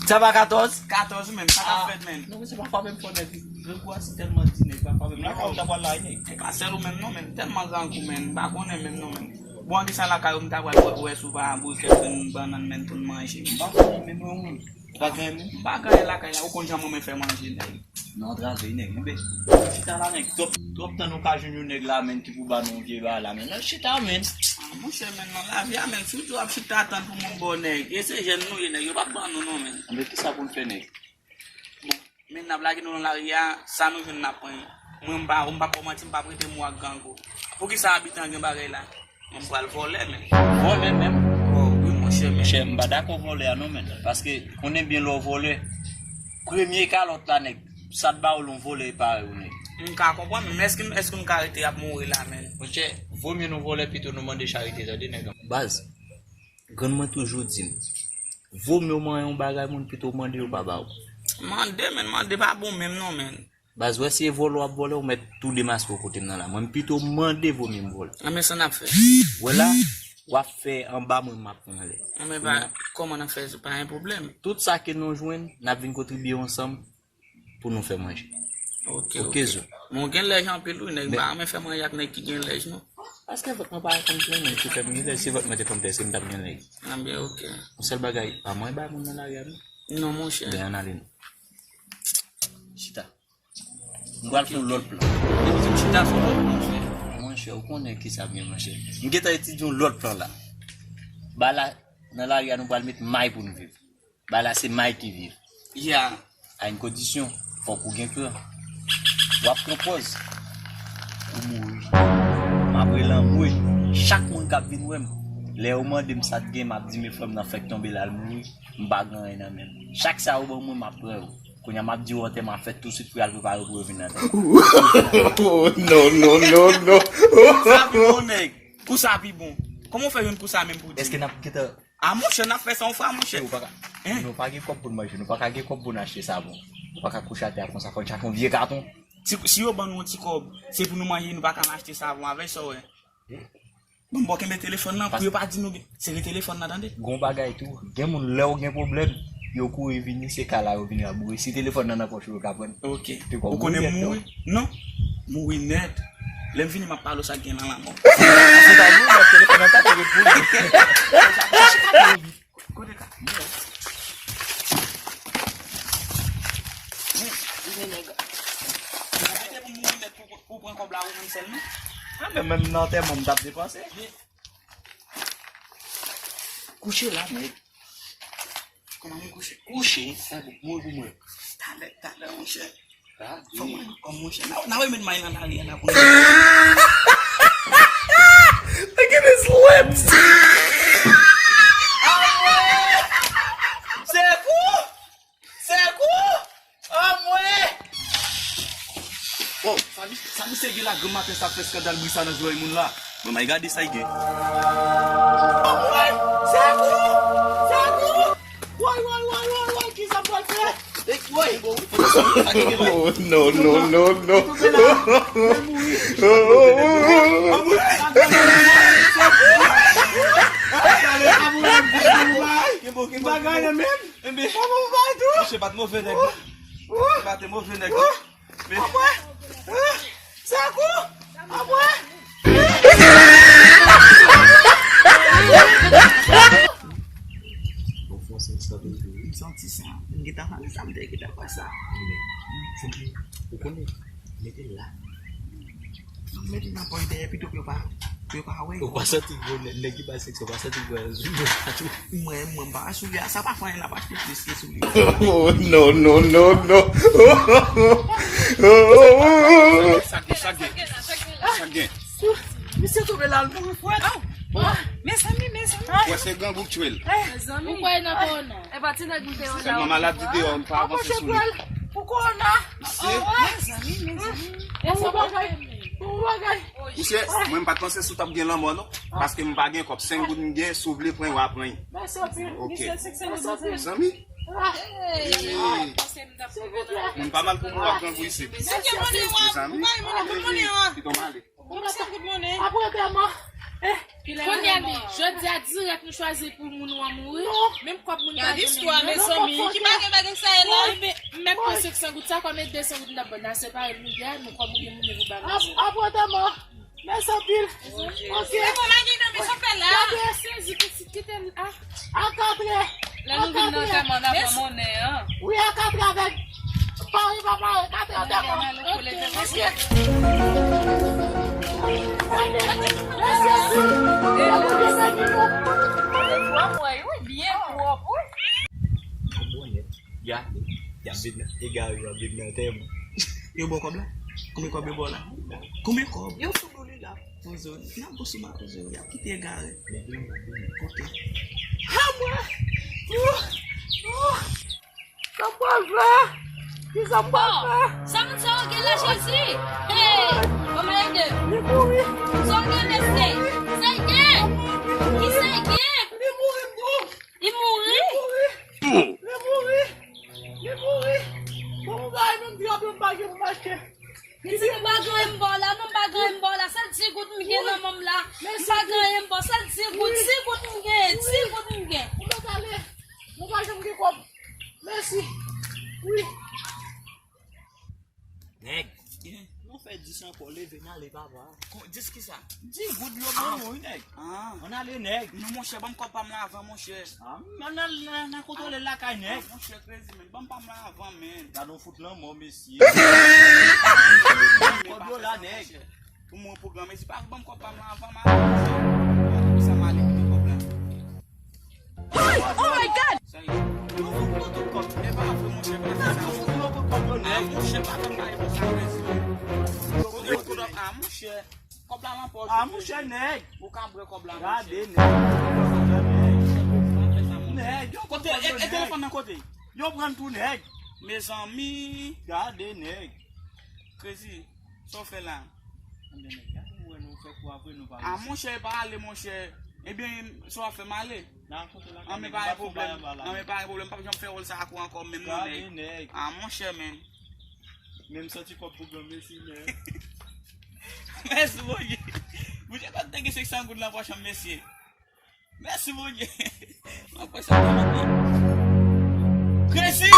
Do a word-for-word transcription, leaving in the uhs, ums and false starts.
Sa pa katòz? Katòz menm, sa k ap fèt menm? Non, mesye, pa frape m fò, nèg. Grangou a si tèlman di nèg, pa frape m. Lakay ou ta pral la, nèg. E pa sèl ou menm non, menm. Tèlman grangou, menm. M pa konnen menm non, menm. Bon, an gen sa lakay ou, m ta pral wè, wè si w pa boule kèk grenn bannann menm pou n manje. M pa konnen menm non, menm. Ou pa gen menm? M pa gen lakay la, ou konn jan mwen fè manje, nèg. Non, antrave, nèg. Enben, chita la, nèg. Twòp, twòp tan nou ka jwenn yon nèg la, menm, ki pou ba nou vye bagay la, menm. Al chita, menm. Ah, monchè, menm, nan lavi a, menm, si w di w ap chita tann pou moun ba w, nèg. E se jèn nou ye, nèg. Yo p ap ban nou, non, menm. Enben, kisa pou n fè, nèg? Bon, men n ap lage nou nan lari a, sa nou jwenn n ap pran. Mwen, m pa, m p ap ba w manti, m p ap rete mou ak grangou. Poukisa abitan gen bagay la? Mwen, m pral vòlè, men. Vòlè menm? Oh, wi, monchè, men. Monchè, m pa dakò vòlè a, non, men. Paske, konnen byen lè w vòlè, premye kalòt la, nèg, sa t ba w l yon vòlè e parèy ou, nèg. M ka konprann, men èske, èske m ka rete ap mouri la, men? Monchè, vomye nou vòlè pito nou mande charite, tande, nèg. Baz, grann mwen toujou di m, vomye w manyen yon bagay moun pito w mande yo pa ba w. Mande, men, mande pa bon menm non, men. Baz, wè si e vòlè w ap vòlè, ou mèt tou demaske w kote m nan la. Mwen, m pito mande vomye m vòlè. Anben, sa n ap fè? Wè la, w ap fè anba mwen, m ap pran anlè. Anben, pa, kòman n ap fè, se pa yon pwoblèm. Tout sa ke nou jwenn, n ap vin kontribye ansanm pou nou fè manje. Ok, ok. Ok, zo. Men w gen lèj anpil, wi, nèg. M pa renmen fè manje ak nèg ki gen lèj, non. Paske vant mwen pa konn plen, men ki fè m gen lèj. Si vant mwen te konn plen, èske m t ap gen lèj? Anben, ok. Yon sèl bagay, pa mwen bay moun nan lari a, non. Non, monchè. Ben, ann ale, non. Chita. M pral fè yon lòt plan. Epi tou chita sou lòt plan, frè. Monchè, ou konnen kisa byen, monchè. M gentan etidye yon lòt plan la. Ba la, nan lari a, nou pral met may pou n viv. Ba la, se may ki viv. Ya. A yon kondisyon, fòk ou gen kran. W ap pran pòz. Ou mouri. M ap rele anmwe. Chak moun k ap vin wè m, lè yo mande m sa t gen, m ap di, men frè m nan fèk tonbe la, l mouri. M pa gen anyen nan men m. Chak sa yo ban mwen, m ap pran yo. Kounye a, m ap di yo antèman ap fèt touswit pou y al prepare pou yo vin nan tè. Oh, non, non, non, non. Sa pi bon, nèg. Kou sa pi bon. Kòman w fè jwenn kou sa menm pou di? Èske n ap gentan... A, monchè, n ap fè sa yon fwa, monchè. Nou pa ka, nou pa gen kòb pou n manje, nou pa ka gen kòb pou n achte savon. Nou pa ka kouche atè a konsa, fò n chache yon vye katon. Si, si yo ban nou yon ti kòb, se pou nou manje, nou pa ka achte savon avè l, sa w wè. Bon, m pral kenbe telefòn nan pou yo pa di nou gen. Sere telefòn nan, tande. Gon bagay tou, gen moun lè w gen pwoblèm, yo kouri vini, se ka la yo vini raboure. Si telefòn nan nan pòch ou, yo ka pran. Ok. Ou konnen m mouri? Non. Mouri nèt. Lè m vini, m ap pale w sa k gen nan lanmò. Si w ta mouri, nèt, telefòn nan ta tou ret pou ou. Kote ka? Men, men, men, nèg. Ou mete pou mouri nèt pou, pou pran kòb la ou menm sèlman? A, men menm nan antèman m t ap depanse. Kouche la, nèg. Kòman m kouche? Kouche, sa bon, mouri pou mwen. Talè, talè, monchè. Fò mwen kòm monchè. N a, n a remèt may nan lari a la pou nou. Look at his lips. Sekou! Sekou! Anmwe! Oh, sa mi-, sa misye gen la granm maten sa ap fè eskandal bri sa nan zòrèy moun la. Bon, may gade sa y gen. Anmwe! Sekou! Sekou! Woy, woy, woy, woy, woy, kisa m pral fè? Woy! Oh, non, non, non, non. Bagay nan men m. Enben, monchè, pa t move nèg non. Pa t move nèg non. Men, sekou! Anmwe! Bon, fò se sa toujou. M santi sa. M gentan pale sa, m te gentan wè sa. Ou konnen, mete l la. Mete nan pòch dèyè pito pou yo pa, pou yo pa wè. Ou pa santi gwo nèg, nèg ki bay seksyon, ou pa santi gwo sou yo la tou. Mwen, mwen, m pa wè soulye a, sa pa fè anyen, l ap achte plis ke soulye. Oh, non, non, non, non. Sa gen, sa gen, sa gen. Misye tonbe la, l mouri frèt. Mezanmi, mezanmi. Wè se grangou k tchwe l. Mezanmi. Ou kwè nan kòwona? E pa ti nèg m te wè la. Sèlman maladi deyò, m pa avanse sou li. Pou kòwona. Mesye. Mezanmi, mezanmi. Bon bagay. Bon bagay. Mesye, mwen m pa t panse si w t ap gen lanmò non. Paske m pa gen kòb. Senk goud m gen, si w vle pran, w a pran. Mèsi anpil. Ok. Mèsi anpil. Zanmi. Moun pa mal pou mwen w ap grangou isit. Mezanmi. Kite m ale. Apre antèman. Kounye a, jodi a dirèk nou chwazi pou moun ou an mouri. Menm kòb moun pa gen menm nan. Gade istwa, mezanmi. Ki bagay bagay sa ye la? Ebyen, m mèt pran senk san goud sa, kòm e de san goud m t ap ba w, n a separe l, nou de a, nou kòm ou gen moun, nou ba nou. Apre tèman. Mèsi anpil. Ok. Se bon, lage nan men sa fè la. Gade, sezi, kite l a. Ak antre. Lè nou vin nan antèman, n a pran monnen an. Wi, ak antre avèk. Pare, pa pare, antre antèman. Ok. Gade, mèsi anpil. Gade, mèsi anpil. Gade, y ap vin nan antèman. Yo ba w kòb la? Konbyen kòb yo ba w la? Konbyen kòb? Yo sou nou li la. Pozo, y ap gosou ma pozo, y ap kite egare. Ok. Ha mwen! Ou! Ou! Sa m pral fè? Kisa m pral fè? Sa moun sa yo gen la, Jezi? Hey! Bon, malade! Li mouri! Sa w gen, mesye? Sa l gen? Kisa l gen? Li mouri, bro! Li mouri? Li mouri! Li mouri! Li mouri! Bon, m bay menm trant dola m pa gen pou m achte. Pitit, m pa gen anyen m ba w la, non, m pa gen anyen m ba w la. Sèl ti goud m gen nan men m la. M pa gen anyen m ba w, sèl ti goud, ti goud m gen, ti goud m gen. Ou mèt ale. Nou pa janm gen kòb. Mèsi. Wi. Nèg, nou fè dis ankò, leve n ale, papa. Dis kisa? Dis goud yo ban nou, wi, nèg. Ann ale, nèg. Non, monchè, ban m kòb pa m la avan, monchè. Ann al, n a kontwole l lakay, nèg. Monchè, krezi, men. Ban m pa m la avan, men. Gad on fout lanmò, mesye. Kòb yo la, nèg. Pou mwen, pou granmesi, pa ban m kòb pa m la avan, m ale, monchè. Pou sa m ale kite kòb la. Oh my God! Sa ye? Yo fout nou tout kòb. E pa vre, monchè, pa fè sa. Yo fout nou tout kòb yo, nèg. Ah, monchè, pa fè bagay konsa, krezi, men. Kote, kote, ah, monchè. Kòb la nan pòch ou, monchè, nèg. Ou ka bwè kòb la, monchè. Gade, nèg. Nèg, yo kote, e, e telefòn nan kote? Yo pran tou, nèg. Mezanmi. Gade, nèg. Krezi, sa w fè la? Anben, nèg, gade, ou wè nou fè kou a vre, nou pa reyisi. Ah, monchè, pa ale, monchè. Ebyen, sa w ap fè m ale? Anben, pa gen pwoblèm. Anben, pa gen pwoblèm. M p ap janm fè wòl sa ak ou ankò, menm non, nèg. Gade, nèg. Ah, monchè, men. Men m santi kòb pou granmesi, men. Mèsi, Bondye. Bondye pa t gen senk san goud nan pòch an, mesye. Mèsi, Bondye. M ap fè sa pou mwen. Krezi!